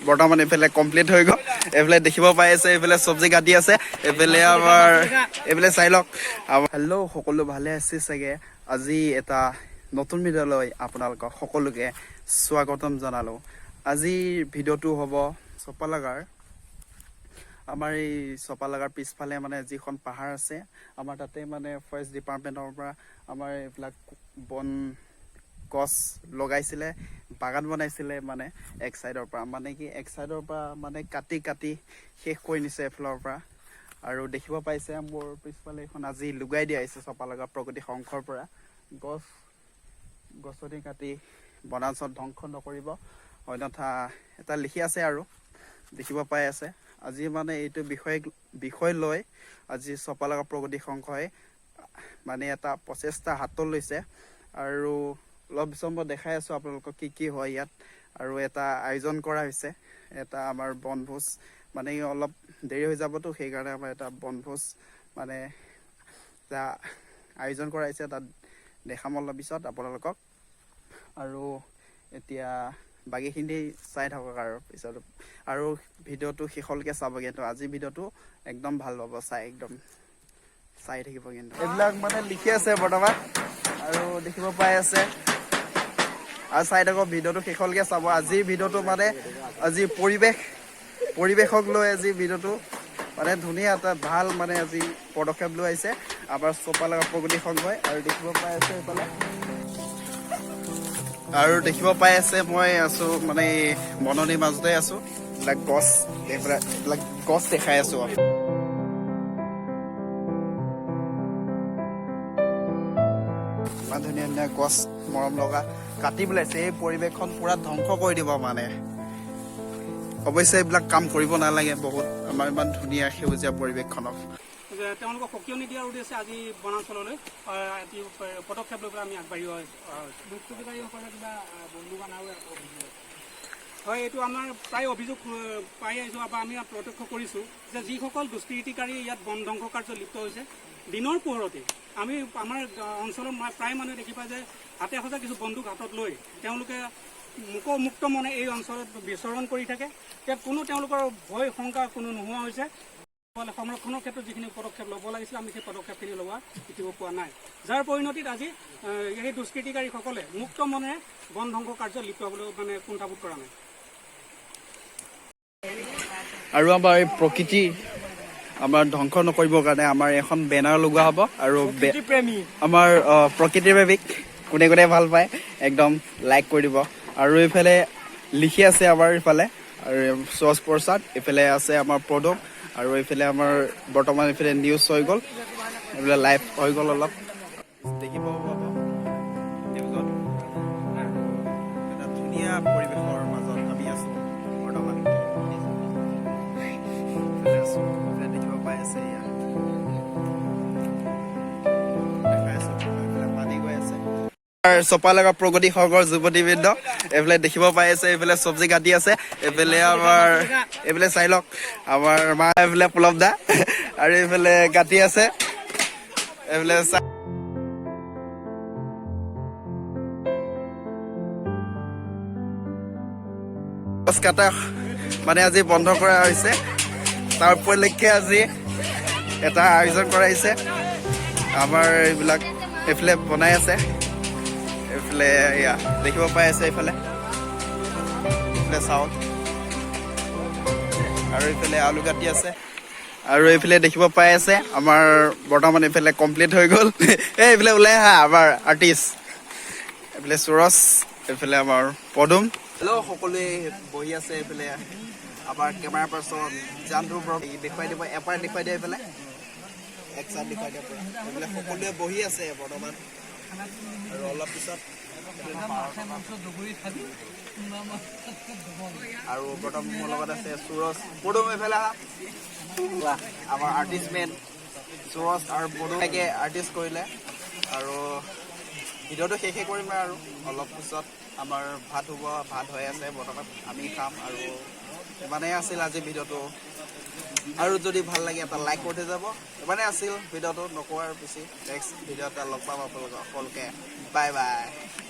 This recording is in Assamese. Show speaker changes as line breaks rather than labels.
বৰ্তমান এইফালে কমপ্লিট হৈ গ'ল। এইফালে দেখিব পাই আছে, এইফালে চব্জি কাটি আছে। এইফালে আমাৰ এইফালে চাই লওক। হেল্ল', সকলো ভালে আছে চাগে? আজি এটা নতুন ভিডিঅ'লৈ আপোনালোকক সকলোকে স্বাগতম জনালোঁ। আজিৰ ভিডিঅ'টো হ'ব চপালাগাৰ, আমাৰ এই চপালাগাৰ পিছফালে মানে যিখন পাহাৰ আছে আমাৰ, তাতে মানে ফৰেষ্ট ডিপাৰ্টমেণ্টৰ পৰা আমাৰ এইবিলাক বন গছ লগাইছিলে, বাগান বনাইছিলে। মানে এক চাইডৰ পৰা, মানে কি, এক চাইডৰ পৰা মানে কাটি কাটি শেষ কৰি নিছে এফালৰ পৰা। আৰু দেখিব পাইছে, মোৰ পিছফালে এইখন আজি লগাই দিয়া হৈছে চপালগা প্ৰগতি সংঘৰ পৰা। গছ গছনি কাটি বনাঞ্চল ধ্বংস নকৰিব, অন্যথা এটা লিখি আছে আৰু দেখিব পাই আছে। আজি মানে এইটো বিষয় লৈ আজি চপালগা প্ৰগতি সংঘই মানে এটা প্ৰচেষ্টা হাতত লৈছে। আৰু অলপ পিছত মই দেখাই আছোঁ আপোনালোকক কি কি হয় ইয়াত। আৰু এটা আয়োজন কৰা হৈছে, এটা আমাৰ বনভোজ। মানে অলপ দেৰি হৈ যাবতো, সেইকাৰণে আমাৰ এটা বনভোজ মানে এটা আয়োজন কৰা হৈছে। তাত দেখাম অলপ পিছত আপোনালোকক। আৰু এতিয়া বাকীখিনি চাই থাকক আৰু পিছত আৰু ভিডিঅ'টো শেষলৈকে চাব কিন্তু। আজি ভিডিঅ'টো একদম ভাল পাব চাই, একদম চাই থাকিব কিন্তু। এইবিলাক মানে লিখি আছে বৰ্তমান আৰু দেখিব পাই আছে। আৰু চাই থাকক, ভিডিঅ'টো শেষলৈকে চাব। আজিৰ ভিডিঅ'টো মানে আজি পৰিৱেশক লৈ আজি ভিডিঅ'টো মানে ধুনীয়া এটা ভাল মানে আজি পদক্ষেপ লৈ আহিছে আমাৰ চপালগা প্ৰগতি সংঘই। আৰু দেখিব পাই আছে এইফালে, আৰু দেখিব পাই আছে, মই আছো মানে বননিৰ মাজতে আছো। এইবিলাক গছ, এইবিলাক গছ দেখাই আছো। ইমান ধুনীয়া ধুনীয়া গছ, মৰম লগা, কাটি পেলাইছে। এই পৰিৱেশখন পুৰা ধ্বংস কৰি দিব মানে। অৱশ্যে এইবিলাক কাম কৰিব নালাগে বহুত, আমাৰ ইমান ধুনীয়া সেউজীয়া পৰিৱেশখনক।
যে তেওঁলোকক সকিয়নি দিয়াৰ উদ্দেশ্যে আজি বনাঞ্চললৈ এটি পদক্ষেপ লৈ পেলাই আমি আগবাঢ়ি অহা হৈছোঁ।
দুষ্কৃতিকাৰীসকলে কিবা বন্দুক অনাও অভিযোগ আছে।
হয়, এইটো আমাৰ প্ৰায় অভিযোগ পাই আহিছোঁ বা আমি প্ৰত্যক্ষ কৰিছোঁ যে যিসকল দুষ্কৃতিকাৰী ইয়াত বন ধ্বংস কাৰ্যত লিপ্ত হৈছে, দিনৰ পোহৰতে আমি আমাৰ অঞ্চলত প্ৰায় মানুহে দেখি পায় যে হাতে সজা কিছু বন্দুক হাতত লৈ তেওঁলোকে মুক্ত মনে এই অঞ্চলত বিচৰণ কৰি থাকে। ইয়াত কোনো তেওঁলোকৰ ভয় শংকা কোনো নোহোৱা হৈছে। সংৰক্ষণৰ ক্ষেত্ৰত যিখিনি পদক্ষেপ ল'ব লাগিছিল, আমি সেই পদক্ষেপখিনি লোৱা দেখিব পোৱা নাই, যাৰ পৰিণতিত আজি এই দুষ্কৃতিকাৰীসকলে মুক্ত মনেৰে বন ধ্বংস কাৰ্যত লিপ্ত হ'বলৈ মানে কুণ্ঠাবোধ কৰা নাই।
আৰু আমাৰ এই প্ৰকৃতি আমাৰ ধ্বংস নকৰিবৰ কাৰণে আমাৰ এখন বেনাৰ লগোৱা হ'ব আৰু
প্ৰেমী।
আমাৰ প্ৰকৃতিৰ প্ৰেমিক কোনে কোনে ভাল পায়, একদম লাইক কৰি দিব। আৰু এইফালে লিখি আছে আমাৰ ইফালে আৰু সুৰজ প্ৰসাদ, এইফালে আছে আমাৰ পদুম। আৰু এইফালে আমাৰ বৰ্তমান এইফালে নিউজ হৈ গ'ল, এইফালে লাইভ হৈ গ'ল, অলপ দেখিব পাব নিউজত। আৰু এটা ধুনীয়া পৰিৱেশৰ মাজত আমি আছো বৰ্তমান। এইফালে আছো, এইফালে দেখিব পাই আছে, এয়া দেখাই আছো। এইফালে পানী গৈ আছে। চপালগা প্ৰগতি সংঘৰ যুৱতীবৃন্দ এইফালে দেখিব পাই আছে, এইফালে চব্জি কাটি আছে। এইফালে আমাৰ এইফালে চাই লওক, আমাৰ মা, এইফালে পুলভ দা, আৰু এইফালে কাটি আছে। এইফালে গছ কাটা মানে আজি বন্ধ কৰা হৈছে, তাৰ উপলক্ষে আজি এটা আয়োজন কৰা হৈছে। আমাৰ এইবিলাক এইফালে বনাই আছে। এইফালে এয়া দেখিব পাই আছে, এইফালে এইফালে চাউল আৰু এইফালে আলু কাটি আছে। আৰু এইফালে দেখিব পাই আছে, আমাৰ বৰ্তমান এইফালে কমপ্লিট হৈ গ'ল। এই এইফালে ওলাই আহা, আমাৰ আৰ্টিষ্ট এইফালে সুৰজ, এইফালে আমাৰ পদুম। হেল্ল', সকলোৱে বহি আছে। এইফালে আমাৰ কেমেৰা পাৰ্চন জানটো দেখুৱাই দিব এপাৰ, দেখুৱাই দিয়ে। এইফালে এক চাইড দেখুৱাই দিব পুৰা। এইফালে সকলোৱে বহি আছে বৰ্তমান আৰু অলপ পিছত আৰু বৰ্তমান মোৰ লগত আছে সুৰজ, পদুম। এইফালে আহা। আমাৰ আৰ্টিষ্ট মেন সুৰজ আৰু পদুমে আৰ্টিষ্ট কৰিলে। আৰু ভিডিঅ'টো শেষে কৰিম। আৰু অলপ পিছত আমাৰ ভাত হ'ব, ভাত হৈ আছে বৰ্তমান, আমি খাম। আৰু ইমানেই আছিল আজি ভিডিঅ'টো। আৰু যদি ভাল লাগে, এটা লাইক কৰি থৈ যাব। ইমানেই আছিল ভিডিঅ'টো, নকওঁ আৰু বেছি। নেক্সট ভিডিঅ' এটা লগ পাম আপোনালোকক সকলোকে। Bye bye.